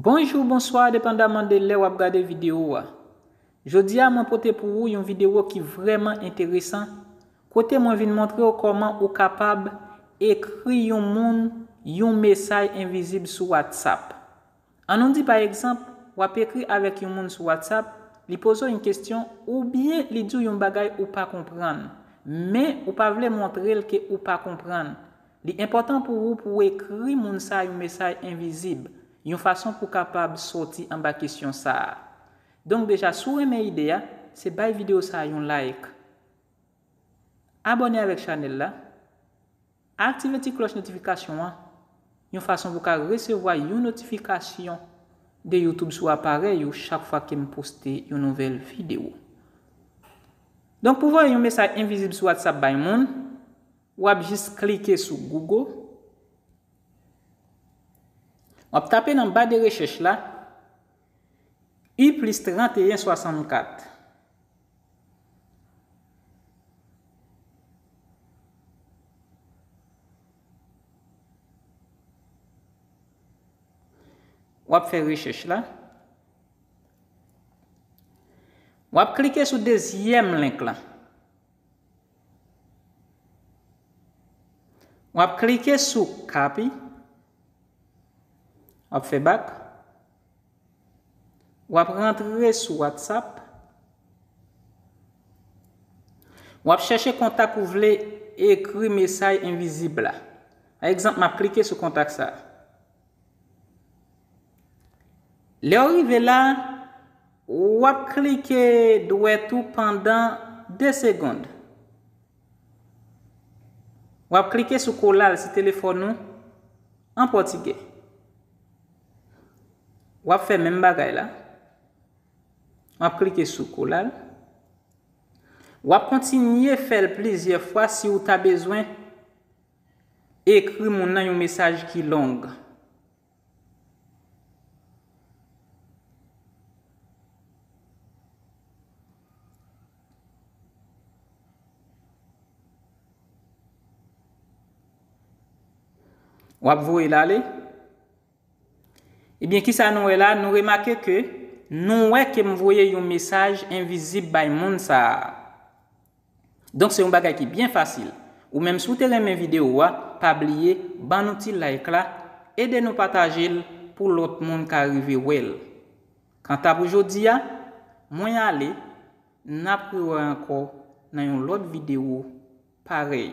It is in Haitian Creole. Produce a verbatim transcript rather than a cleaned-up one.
Bonjou, bonswa, depandaman de lè w ap gade videyo a. Jodi a, mwen pote pou ou yon videyo ki vrèman enteresan, kote mwen vin montre w kòman ou kapab ekri yon moun yon mesaj envizib sou WhatsApp. Ann nou di, pa egzanp, w ap ekri avèk yon moun sou WhatsApp, li poze w yon kesyon, oubyen li di w yon bagay ou pa konprann, men ou pa vle montre l ke ou pa konprann. Li enpòtan pou ou pou w ekri moun sa a yon mesaj envizib, yon fason pou w kapab sòti anba kesyon sa a. Donk deja, si w renmen ide a, se bay videyo sa a yon like. Abòne avèk chanèl la, aktive ti klòch notifikasyon an, yon fason pou w ka resevwa yon notifikasyon de YouTube sou aparèy ou chak fwa ke m poste yon nouvèl videyo. Donk, pou voye yon mesaj envizib sou WhatsApp bay moun, w ap jis klike sou Google. W ap tape nan ba de rechèch la, U plus trente et un soixante-quatre. W ap fè rechèch la. W ap klike sou dezyèm link la. W ap klike sou copy. W ap fè back. W ap rantre sou WhatsApp. W ap chèche kontak ou vle ekri mesaj envizib la. Pa egzanp, m ap klike sou kontak sa a. Lè w rive la, w ap klike dwèt ou pandan de segonn. W ap klike sou kola l si telefòn ou an pòtigè. W ap fè menm bagay la. W ap klike sou kola l. W ap kontinye fè l plizyè fwa si w ta bezwen ekri moun nan yon mesaj ki long. W ap voye l ale. Ebyen, kisa nou wè la? Nou remake ke nou wè ke m voye yon mesaj envizib bay moun sa a. Donk, se yon bagay ki byen fasil. Ou menm, si w te renmen videyo a, pa bliye ban nou ti like la, ede nou pataje l pou lòt moun ka rive wè l. Kanta pou jodi a, mwen ale, n ap rewè ankò nan yon lòt videyo parèy.